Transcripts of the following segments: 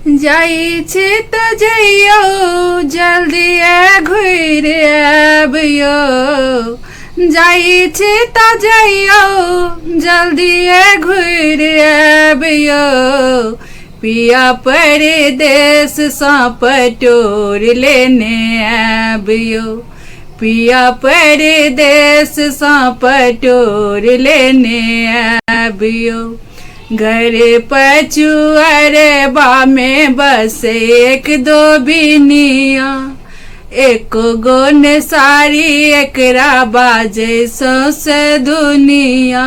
जाइ छी तऽ जइयौ जल्दिए घुरि आबियौ। जाइ छी तऽ जइयौ जल्दिए घुरि आबियौ। पिया परदेशसँ पटोर लेने आबियौ। पिया परदेशसँ पटोर लेने आबियौ। घर पछुअरबा मे बस एक दो बिनिया। एको गो ने साड़ी एकरा बाजै सौंसे दुनिया।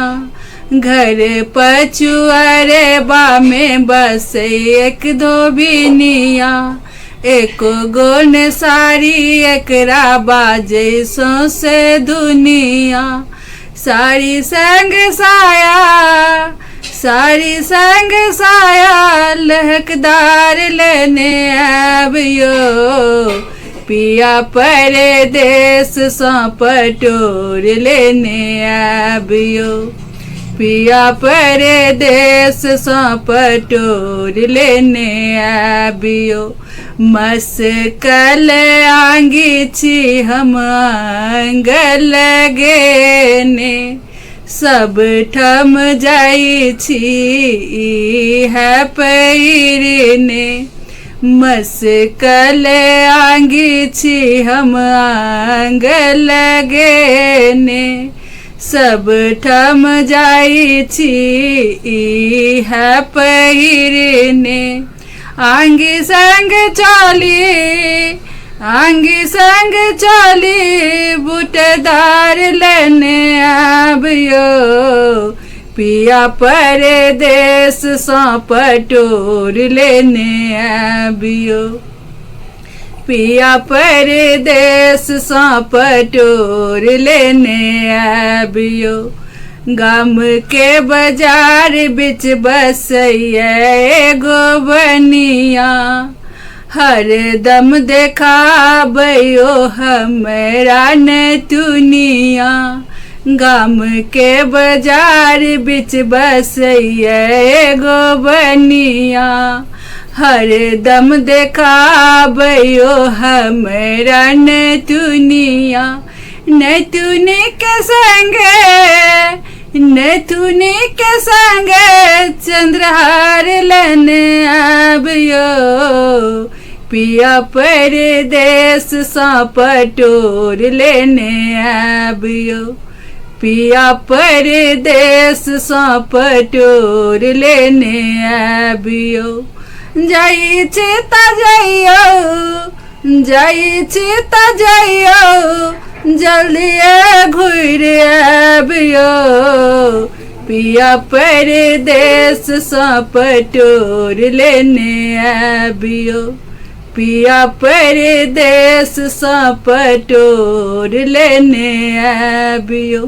घर पछुअरबा मे बस एक दो बिनिया। एको गो ने साड़ी एकरा बाजै सौंसे दुनिया। साड़ी संग साया, साड़ी संग साया लहकदार लेने आबियौ। पिया परदेशसँ पटोर लेने आबियौ। पिया परदेशसँ पटोर लेने आबियौ। मस्कल आंगी छी हम अंग लगेने। सब ठाम जाइ छी है पहिरने। मस्कल आंगी छी हम अंग लगेने। सब ठाम जाइ छी है पहिरने। आंगी संग चली, आंगी संग चली बूटेदार लेने आबियौ। पिया परदेशसँ पटोर लेने आबियौ। पिया परदेशसँ पटोर लेने आबियौ। गाम के बाजार बिच बसैया एगो बनिया। हरदम देखाबैयो हमरा ने दुनिया। गाम के बाजार बिच बसैया एगो बनिया। हरदम देखाबैयो हमरा ने दुनिया। नैतुनी के संगे, नैतुनी के संगे चंद्रहार लेने आबियौ। पिया परदेशसँ पटोर लेने आबियौ। पिया परदेशसँ पटोर लेने आबियौ। जाइ छी तऽ जइयौ, जाइ छी तऽ जइयौ जल्दिए घुरि आबियौ। पिया परदेशसँ पटोर लेने आबियौ। पिया परदेशसँ पटोर लेने आबियौ।